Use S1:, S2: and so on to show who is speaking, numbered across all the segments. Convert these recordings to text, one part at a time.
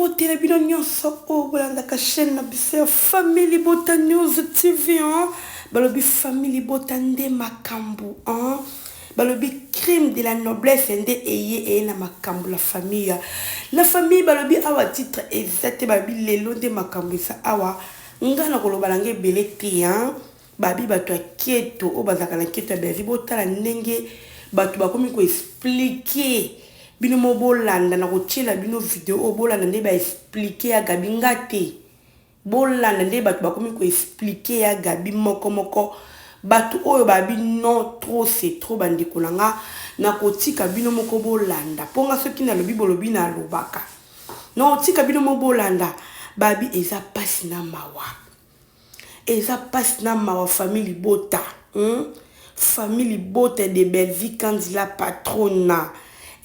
S1: Mbote na bino nyonso oyo bolandaka chaîne na biso ya Famille Libota News TV hein? Balobi Famille Libota nde makambo hein? Balobi crime de la noblesse nde eye eye na makambo la famille. La famille balobi awa titre eza te balobi lelo nde makambo eza awa nga na koloba na nga ebele te hein? Babi bato ya keto oyo bazalaka na keto ya Bellevue botala ndenge bato bakomi ko expliquer bino moko bolanda na kotiela bino video oyo bolanda nde ba expliquer ya Gaby nga te bolanda nde bato bakomi ko expliquer ya Gaby moko moko bato oyo babi non trop c'est trop bandeko na nga nakotika bino moko bolanda mpo nga soki nalobi bolobi nalobaka nakotika bino moko bolanda babi eza pasi na mawa Eza pasi na mawa famille libota hum famille libota de Bellevue Kandy la patrona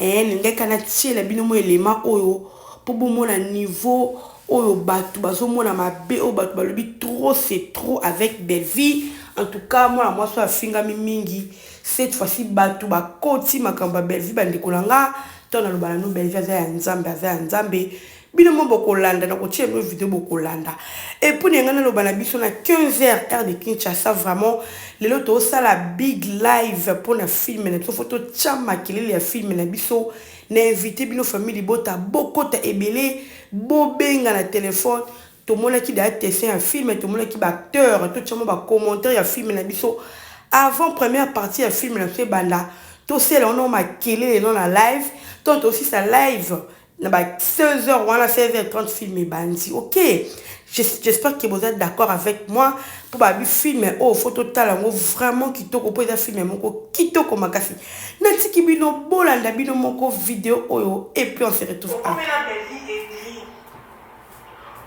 S1: eh nalingaki kaka natiela bino mwa element oyo po bomona niveau oyo batu bazomona mabe oyo batu balobi trop c'est trop avec Bellevue en tout cas mwana mwasi oyo afingami mingi cette fois-ci batu bakoti makambo ya Bellevue bandeko na nga to naloba na no Bellevue aza ya Nzambe aza ya Nzambe Bino moko bokolanda na kotia bino video bokolanda. Et puis na ngai naloba na biso na 15 heures heure de Kinshasa vraiment lelo tosala big live pona film na biso faut totia makelele ya film na biso na invité bino famille libota bokota ebele bobenga na telefone tomonaki deja dessin ya film tomonaki ba acteur totia mwa ba commentaire ya film na biso avant première partie ya film na biso ebanda tosala yango makelele no na live to tosisa live na ba 16 heures wana 16h30 film ebandi ok j'espère que boza d'accord avec moi mpo babi film oyo fo totala yango vraiment kitoko mpo eza film moko kitoko makasi natiki bino bolanda bino moko video oyo et puis on se retrouve après.
S2: Okomela Bellevue aigri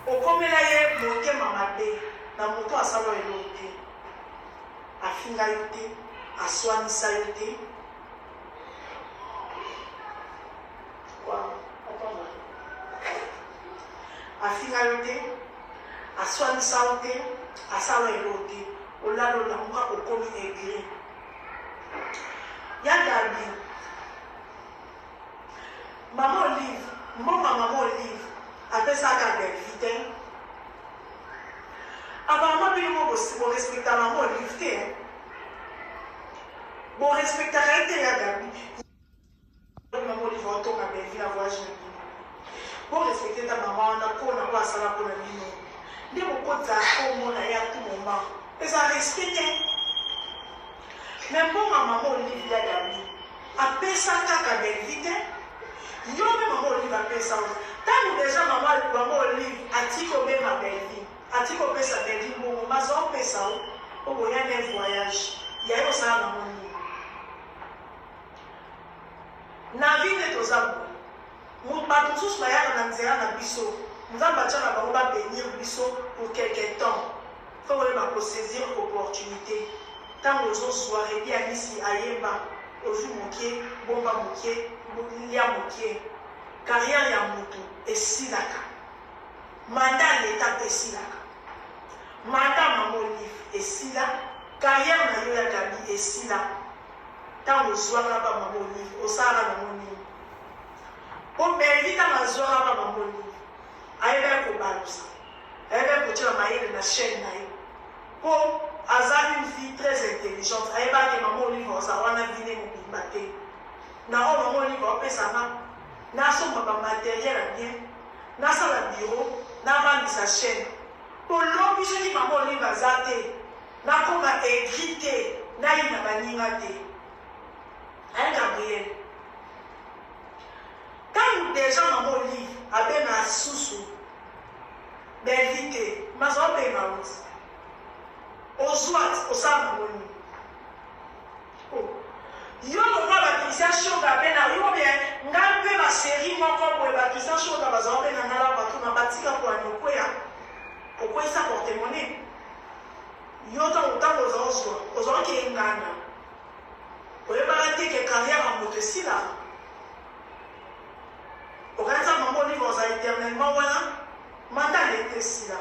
S2: okomela ye motema mabe na moto asala yo eloko te afinga yo te aswanisa yo te Afinga yo te, aswanisa yo te, asala yo eloko te, olala olamuka okomi aigri. Ya Gaby, maman Olive, mbongo ya maman Olive apesaka Bellevue te. Apparemment bino moko bo respectaka maman Olive te. Bo respectaka ye te ya Gaby. Maman Olive aotonga Bellevue na voyage na bino. Bo respecter ta maman wana po na oyo asala po na bino. Nde bokotisa kombo na ye à tout moment. Eza respect te. Mais mbongo ya maman Olive ya Gaby apesa kaka Bellevue te. Yo pe maman Olive apesa yo. Tango dejà maman maman Olive atiki obenga Bellevue, atiki opesa Bellevue mbongo, mais azo pesa yo po boya na ye voyage. Ya yo osala nango nini? Na vie nde toza boye bato mosusu bayaka na nzela na biso nzambe atiaka bango ba benir biso pour quelque temps faut koyeba ko saisir opportunité ntango ozozwa Reddy Amisi ayemba ozwi mokie bomba mokie lia mokie carrière ya mutu esilaka mandat ya leta mpe esilaka mandat mama Olive esila carrière na yo ya Gaby esila Tango ozuaka ba maman olive osalaka nango nini? Po Bellevue tango azuaka ba maman olive ayebaki kobalusa, ayebaki kotia ba mayele na chaine na ye po aza une fille très intelligente ayebaka ke maman olive akozala wana vie ne mobimba te na oyo maman olive aopesa nga nasomba ba materiel ya bien nasala bureau navandisa chaine po lobi soki maman olive aza te Nakoma aigri te, nayina baninga te. Hein Gabriel? Tango dejà maman Olive abenga susu Bellevue te, mais aobenga yo ti. Ozua ti, osala nango nini? Oh. Yo lokola ba Christian Shoga pe na yo bien nga mpe ba serie moko boye ba Christian Shoga bazala mpe na nga la patrona batika kuani okweya okweyisa porte monnaie. Yo tango tango oza ozua ozalaki enganda oyebaka te ke carrière ya moto esilaka okanisa mama olive oza eternellement wana mandat na ye te esila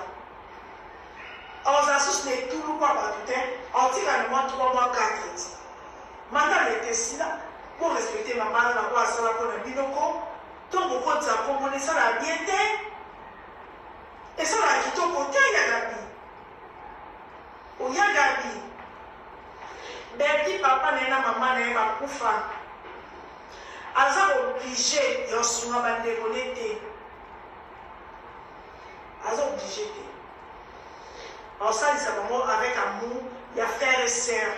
S2: ozala susu na etuluku ya bato te aotikala na mwa 3 mwa 4 ti mandat na ye te esila bo respecte mama na oyo asala mpo na bino ko to bokotisa kombo na esalaka bien te. Esalaka kitoko te ya Gaby. Oya Gaby. Berti papa na ye na mama na ye bakufa. Aza oblige ya osunga bandeko ne te. Aza oblige te. Aosalisa bango avec amour ya frère et sœur.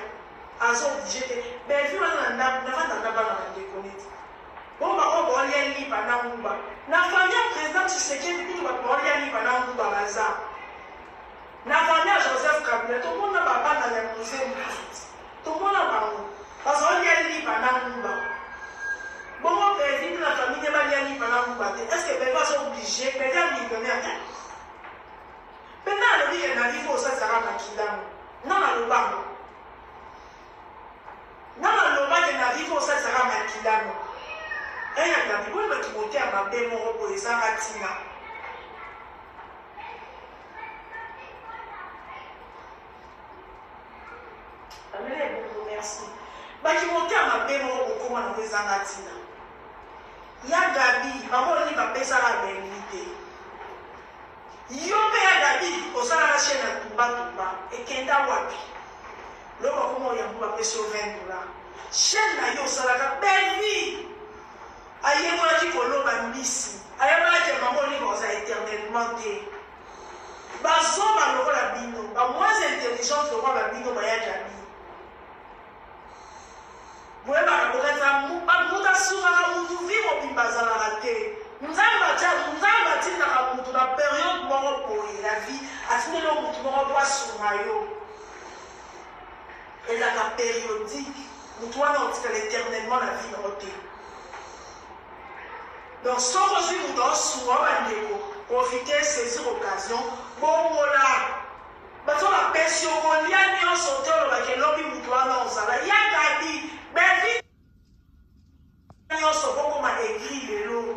S2: Aza oblige te. Bellevue wana na ndako navanda na bana bandeko neti. Bongo ba oyo baolia lipa na nguba. Na famille ya president Tshisekedi kutu bato baolia lipa na nguba baza. Na famille ya Joseph Kabila tomona ba bana ya Mzee mosusu. Tomona bango bazolia lipa na nguba. Bongo Bellevue na famille ne balia lipa na nguba te. Est-ce que Bellevue aza obligé? Bellevue aza millionnaire te. Mpe nani alobi ke na vie faut osalisaka makila no? Nani aloba ngo? Nani aloba ke na vie faut osalisaka makila no? Eh ya Gaby, boni ba kimoteya mabe moko boye ezanga tina. Pamela Ebongo, merci. Ba kimoteya mabe moko bokoma nango ezanga tina. Ya Gaby, bango nini bapesaka Bellevue te? Yo pe ya Gaby osalaka chaine ya tumba tumba ekenda wapi? Lelo bakoma oyambo bapesi yo 20 dollars. Chaine na yo osalaka Bellevue ayekolaki koloba mbisi ayebaki ke maman Olive akozala eternellement te. Bazoba lokola bino ba moins intelligente lokola ba bino ba ya Gaby. Boyebaka bokanisa mutu asungaka mutu vie mobimba azalaka te nzambe atia nzambe atindaka mutu na periode moko boye ya vie atindeli yo mutu moko po asunga yo ezalaka periodique mutu wana otikala eternellement na vie na yo te donc soki ozwi mutu aosunga yo bandeko profite saisir occasion bongola Bato ba pesi yo kolia nionso te oloba ke lobi mutu wana ozala ya gaby bellevue nionso bokoma aigri lelo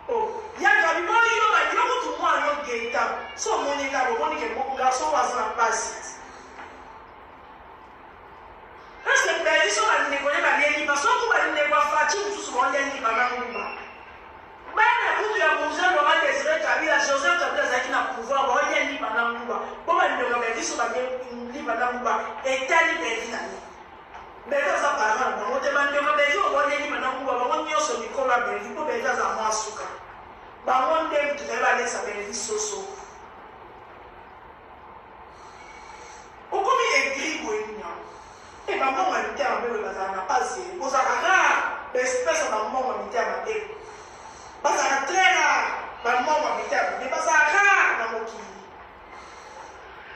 S2: oh ya gaby bo yo ba yo kutu mwana yo geta so omoni kaka omoni ke garçon oyo aza na pasi Est-ce que Bellevue so ba ndeko ne balie lipa soki ba ndeko ya Fatshi mosusu baolia lipa na nguba bana kutu ya Mzee Laurent Desire Kabila Joseph Kabila azalaki na pouvoir baolia lipa na nguba bo ba ndeko ya Bellevue so balie lipa na nguba etali Bellevue na nini Bellevue aza parent na bango te ba ndeko ya Bellevue oyo baolia lipa na nguba bango nyonso mikolo ya Bellevue po Bellevue aza mwa suka bango nde mutu naye balesa Bellevue soso Okomi aigri boye nini yango? Eh ba mbongo ya mitema mabe boye bazalaka na pasi eh. Bozalaka rare ba espèce ya ba mbongo ya mitema mabe. Bazalaka très rare ba mbongo ya mitema mabe bazalaka rare na mokili.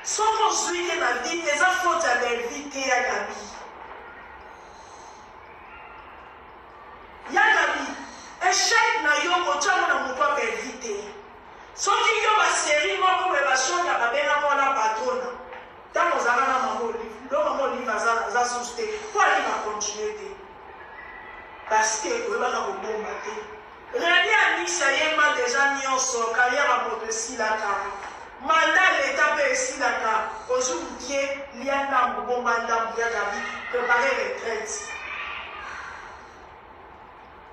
S2: Soki ozui te na vie eza faute ya Bellevue te ya Gaby. Ya Gaby, echec na yo kotia yango na mutu ya Bellevue te. Soki yo ba serie moko boye ba shoga ba bengaka yo la patrona tango ozalaka na maman olive lelo maman olive aza aza susu te po alingi ba continue te parce que oyebaka kobomba te Rene Anix ayemba dejà nionso carrière ya moto esilaka mandat l'etat pe esilaka ozui mukie lia ndambu bomba ndambu ya Gaby prepare retraite.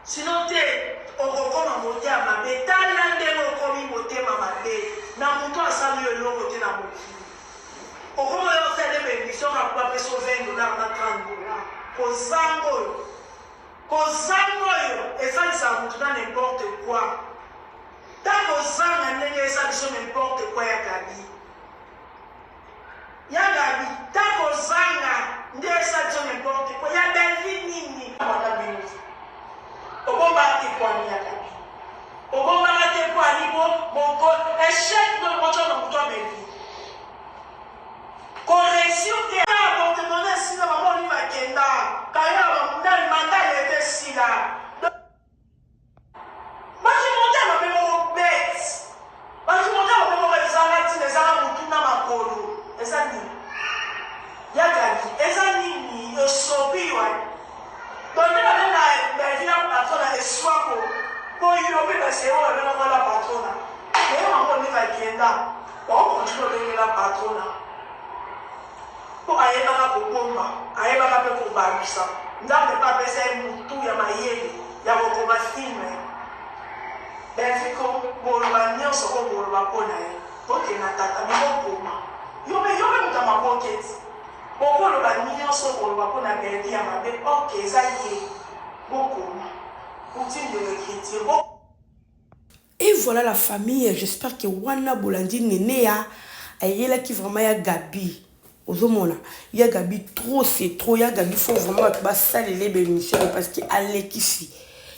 S2: Sinon te okokoma motema mabe tala ndenge okomi motema mabe na mutu asali yo eloko te na mokili okoma yo osala ba emission kaka po bapesa yo 20 dollars na 30 dollars kozanga oyo kozanga oyo esalisaka mutu na n'importe quoi ta kozanga ndenge esaliso n'importe quoi ya gabi Ya Gaby ta kozanga nde esali biso n'importe quoi ya Bellevue nini wana bino obombaka te poani ya Gaby obombaka te poani bo moko echec no moto na moto ya Bellevue ko réussir te porte-monnaie esila bango olive akenda carrière nani mandat leta esila Baki motema mabe moko bete. Baki motema mabe moko ezanga ntina, ezanga mutu na makolo. Eza nini? Ya Gaby, eza nini? Esopi yo. Donc nde babenga Bellevue na patrona eswako. Po yo pe base oyo babengaka la patrona. Naye mama Olive akenda, bao continue obengela patrona. Po ayebaka kobomba, ayebaka pe kobalusa. Nzambe pe apesa ye mutu ya mayele ya kokoma film. Bellevue ko boloba nionso oyo boloba po na ye bokende na tata mais bokoma yo pe yo pe moto ya maboke ti bokoloba nionso oyo boloba po na Bellevue ya mabe ok eza ye bokoma coutume de l'ecriture bo
S1: Et voilà la famille, j'espère que wana bolandi Neneya ayelaki vraiment ya Gabi. Ozomona ya Gabi trop c'est trop ya Gabi faut vraiment bato basalele ba émission parce que alekisi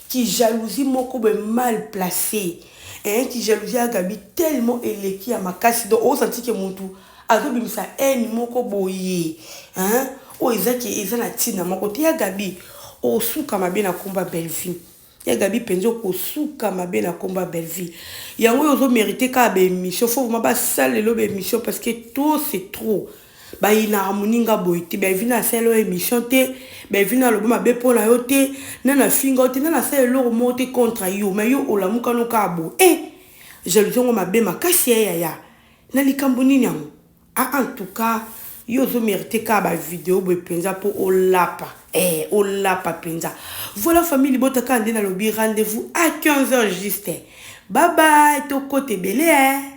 S1: ki jalousie moko boye mal placé hein ki jalousie ya Gabi tellement eleki ya makasi donc osanti ke mutu azobimisa haine moko boye hein oyo eza ke eza na ntina moko te ya Gabi osuka mabe na komba Bellevue Ya Gaby penza okosuka mabe na kombo ya Bellevue. Yango yo ozo merite kaka ba emission faut vraiment basalela yo ba emission parce que trop c'est trop. Bayinaka moninga boye te. Bellevue na asala yo emission te, Bellevue na aloba mabe mpo na yo te, nani afinga yo te, nani asala eloko moko te contre yo mais yo olamuka no kaka boye. Eh! Jalousie yango mabe makasi eh yaya. Na likambo nini yango? Ah en tout cas yo ozo merite kaka ba video boye penza po olapa eh olapa penza voilà famille libota kaka nde nalobi rendez-vous à 15h juste bye bye tokota ebele eh.